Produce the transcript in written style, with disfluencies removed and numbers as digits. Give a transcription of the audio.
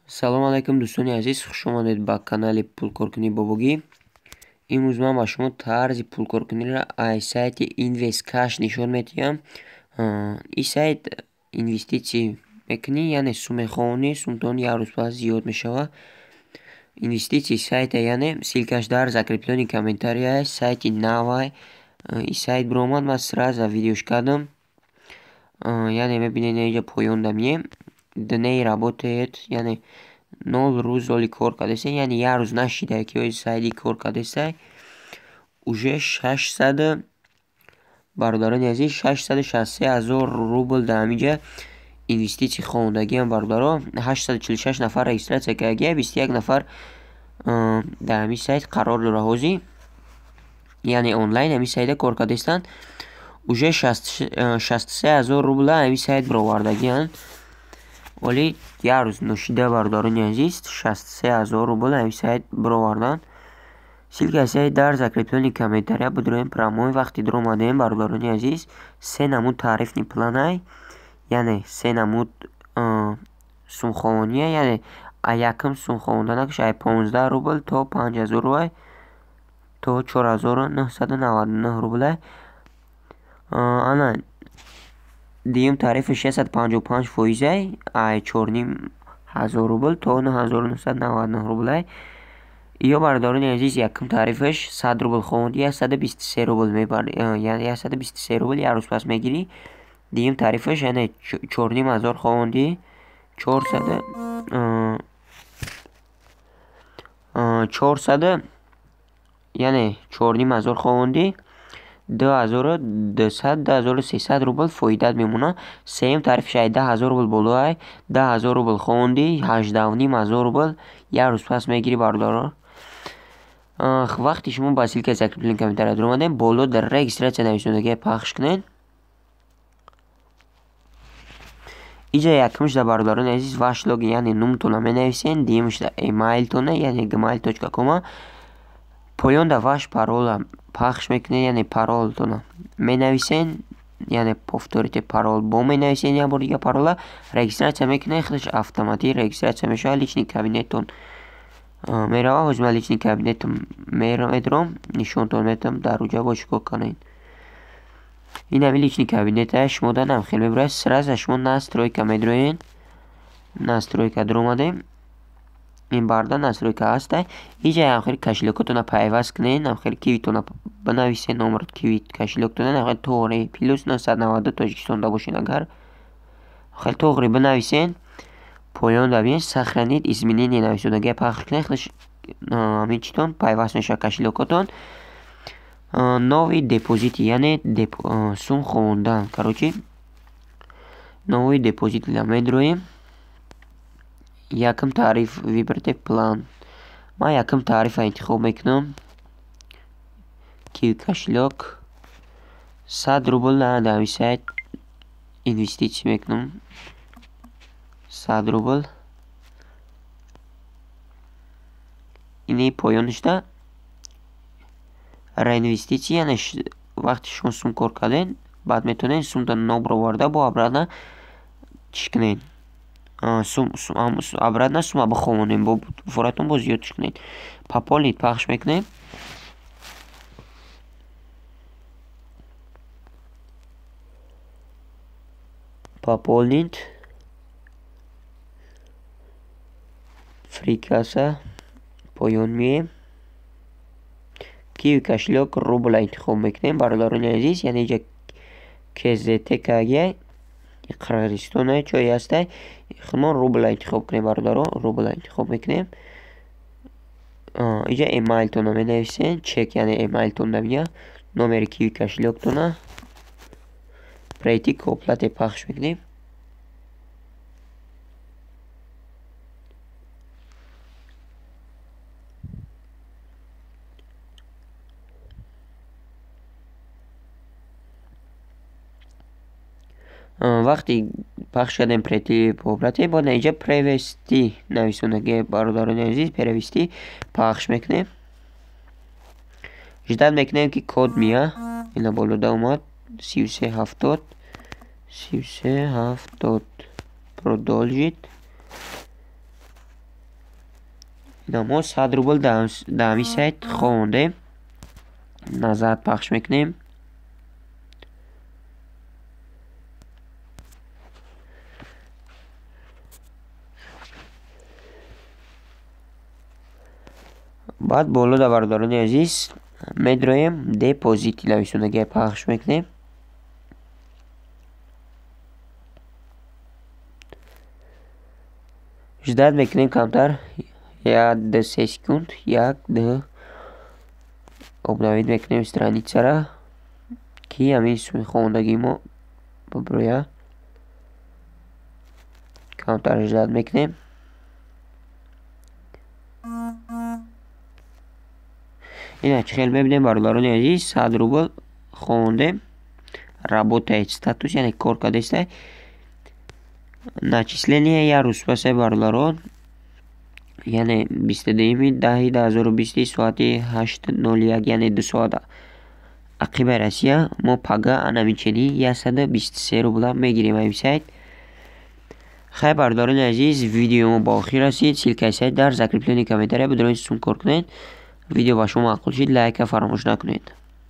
Салом алайкум, дӯстони азиз, хуш омадед ба канали Пулкоркунии Бобогӣ. Имрӯз ман ба шумо тарзи пулкоркуниро аз сайти InvestCash нишон медиҳам. Ин сайт инвеститсия мекунӣ, яъне сум мехоҳонӣ, сумтон як рӯз пас зиёд мешавад. Инвеститсияи сайта, яъне ссылкаш дар закреплённый комментария, сайти навай. Ин сайт биромад, ман сразу видеош кардам. Яъне мебинед, инҷа поён дамием. Дней работает, яъне 0 рӯз оли кор кардесай, яъне як рӯз нашида ки ои сайти кор кардесай. Уже 600, бародарони азиз, 663 000 рубл дар ҳаминҷа инвеститсия хондагиам, бародаро. 846 нафар регистрация кардагия, 21 нафар дар ҳамин сайт қарор дорад ҳозир. Яъне онлайн ҳамин сайта кор кардестанд. Уже 63 000 рубла ҳамин сайт баровардагианд. Оли як рӯз ношида, бародарони азиз, 63 000 рубл ҳамин сайт бароварданд. Ссылкаи сайт дар закреплённый комментария, бидроем прямой. Вақте дуромадем, бародарони азиз, се намуд тарифный планай, яъне се намуд сумхоҳоние, яъне якум сумхоҳонданакш ай 15 рубл то 5000 рубл, то 4999 рублай. Ана дуюм тарифи 655 фоизай, ай 4500 рубл то 9999 рублай. Ё, бародарони азиз, якум тарифаш 100 рубл хоҳонди, 123 рубл мебарӣ, яъне 123 рубл як рӯз пас мегирӣ. Дуюм тарифаш, яъне 4500 хоҳонди, чорсаду, яъне 4500 хоҳонди, 2200, 2300 рубл фоидат мемонад. Сеюм тарифаш ай 10 000 рубл болоай, 10 000 рубл хоҳонди, 18 500 рубл як рӯз пас мегирӣ, бародарон. Вақте шумо ба ссылкаи закреплённый комментария дуромадем, боло дар регистрация нависондагия пахш кунед. Иҷа якумшда, бародарони азиз, ваш логин, яъне нумтона менависен, дуюмшда эмайлтона, яъне gmail.com, поёнда ваш парола пахш мекунед, яъне паролтона менависен, яъне повторите парол бо менависен як бор дига парола, регистрация мекунед, худаш автоматик регистрация мешавад, личный кабинеттон мерава. Ҳозир ман личный кабинетам медурам, нишонтон метавам, дар уҷа бо чӣ кор кунед. Ин ҳамин личный кабинета шумо данам хел мебурад, сразу шумо настройка медуроед. Настройка дуромадем. Ин барда настройка ҳастай. Иҷа ҳамхели кошелёкотона пайваст кунед, ҳамхели кивитона бинависед, номер киви кошелёктона, ҳамхели тоғри плюс 992 Тоҷикистонда бошед агар. Хеле тоғри бинависед, поён да биёед, сохранить изменения нависондагия пахш кунед, худаш ҳамин читон пайваст мешавад кошелёкотон. Новый депозит, яъне сум хондан, короче, новый депозит медроем. Якум тариф, выберите план. Ман якум тарифа интихоб мекунам. Киви кошелёк 100 рубл дар ҳамин сайт инвеститсия мекунам. 100 рубл. Ини поёнашда реинвеститсия, яъне вақте шумо сум кор кардед, баъд метавонед сумта нобароварда бо обратно чӣ кунед? Обратно сума биховонед, бо форатон боз зиёдш кунед. Пополнить пахш мекунем. Пополнить. Фрикаса поён меем. Киви кошелёк рубла интихоб мекунем, бародарони азиз, яъне иҷа КЗТ кагия, Қирғизистон ҷое ҳастай. Худмон рубла интихоб кунем, бародаро, рубла интихоб мекунем. Иҷа эмайлтона менависен, чек, яъне эмайлтон мия, номери киви кошелёктона, перейти к оплате пахш мекунем. Вақте пахш кардем перейти к оплате, бояд инҷа перевести нависондагия, бародарони азиз, перевести пахш мекунем. Ждать мекунем, ки код мия. Ина болода омад 3370, 3370, продолжить. Ина мо 100 рубл дар ҳамин сайт хондем. Назад пахш мекунем. Баъд боло да, бародарони азиз, медроем, депозити нависондагиа пахш мекунем. Ждать мекунем камтар, як, ду, се секунд, як, ду. Обновить мекунем страницара, ки ҳамин суми хондагии мо бибирояд. Камтар ждать мекунем. Ина чӣ хел мебинем, бародарони азиз, 100 рубл хондем. Работает статус, яъне кор кардааста. Начисление як рӯз пасай, бародарон, яъне 22-10-2020 соати 8:01, яъне 2 соат ақибаи Россия. Мо пага анамин чени 123 рубла мегирем ҳамин сайт. Хайр, бародарони азиз, видеои мо ба охир расид. Ссылкаи сайт дар закреплённый комментария, бидоред, сум кор кунед. Видео ба шумо маъқул шид, лайка фаромӯш накунед.